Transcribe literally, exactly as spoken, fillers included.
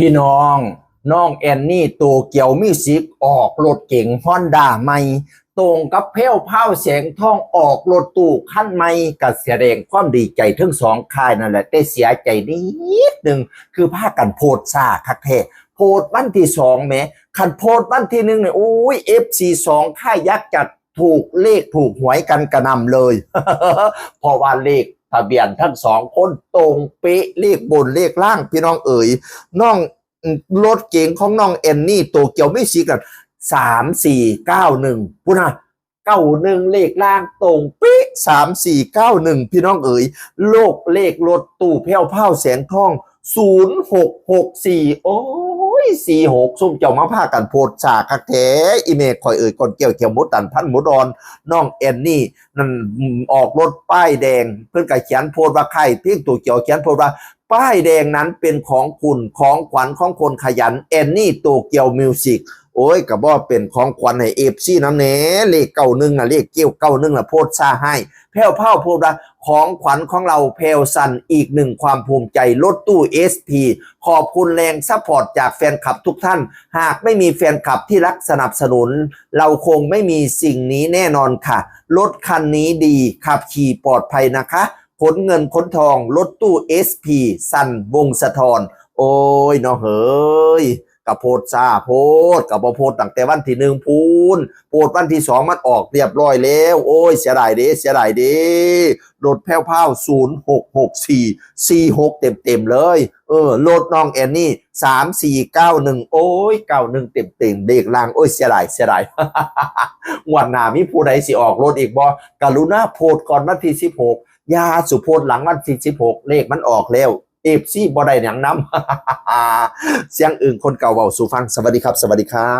พี่น้อง น้องแอนนี่โตเกียวมิวสิกออกรถเก๋งฮอนด้าใหม่ ตรงกับแพรวพราวแสงทองออกรถตู้คันใหม่ ก็แสดงความดีใจทั้งสองค่ายนั่นแหละ แต่เสียใจนิดนึง คือพากันโพสต์ช้าคักแท้ โพสต์วันที่สองแหม คันโพสต์วันที่หนึ่งเนี่ย โอ้ย เอฟซี สองค่ายอยากจะถูกเลขถูกหวยกันกระหน่ำเลย เพราะว่าเลขทะเบียนทั้งสองคนตรงเป๊ะ เลขบนเลขล่าง พี่น้องเอ๋ย น้อง รถเก๋งของน้องแอนนี่โตเกียวมิวสิกนั่น สามสี่เก้าหนึ่ง พุ้นนะ เก้าหนึ่ง เลขล่างตรงเป๊ะ สามสี่เก้าหนึ่ง พี่น้องเอ๋ย โลกเลขรถตู้แพรวพราวแสงทอง ศูนย์หกหกสี่ โอ้ย สี่หก ซุ่มเจ้ามาพากันโพสต์ช้าคักแท้ อีแม่ข่อยเอ๋ย ก่อนแก้วเขียวหมูตันพันหมูดอน น้องแอนนี่นั่น อืม ออกรถป้ายแดง เพิ่นก็เขียนโพสต์ว่า ใครเพียงตัวเขียว เขียนโพสต์ว่า ป้ายแดงนั้นเป็นของคุณ ของขวัญของคนขยัน แอนนี่โตเกียวมิวสิก โอ้ย ก็บ่เป็นของขวัญให้ เอฟซี นำแหน่ เลขเก้าหนึ่งน่ะ เลขเก้าเก้าหนึ่งน่ะ โพสต์ช้าให้ แพรวพราวโพสต์ว่า ของขวัญของเราแพรวสันอีกหนึ่งความภูมิใจ รถตู้ เอสพี ขอบคุณแรงซัพพอร์ตจากแฟนคลับทุกท่าน หากไม่มีแฟนคลับที่รักสนับสนุน เราคงไม่มีสิ่งนี้แน่นอนค่ะ รถคันนี้ดี ขับขี่ปลอดภัยนะคะ ขนเงินขนทอง รถตู้ เอสพี สันวงศ์สะทอน โอ้ยเนาะเฮ้ย ก็โพสต์ช้าโพด ก็บ่โพสต์ตั้งแต่วันที่หนึ่งพู้น โพสต์วันที่สองมันออกเรียบร้อยแล้ว โอ้ย เสียดายเด้ เสียดายเด้ รถแพรวพราว ศูนย์หกหกสี่ สี่หก เต็มๆเลย เออ รถน้องแอนนี่ สามสี่เก้าหนึ่ง โอ้ย เก้าหนึ่ง เต็มๆ เลขล่าง โอ้ย เสียดาย เสียดาย งวดหน้ามีผู้ใดสิออกรถอีกบ่ กรุณาโพสต์ก่อนวันที่สิบหก อย่าสู่โพสต์หลังวันที่สิบหก เลขมันออกแล้ว เอฟซี บ่ได้หยังนำ เสียงอึ่งคนเก่าเว้าสู่ฟัง สวัสดีครับ สวัสดีครับ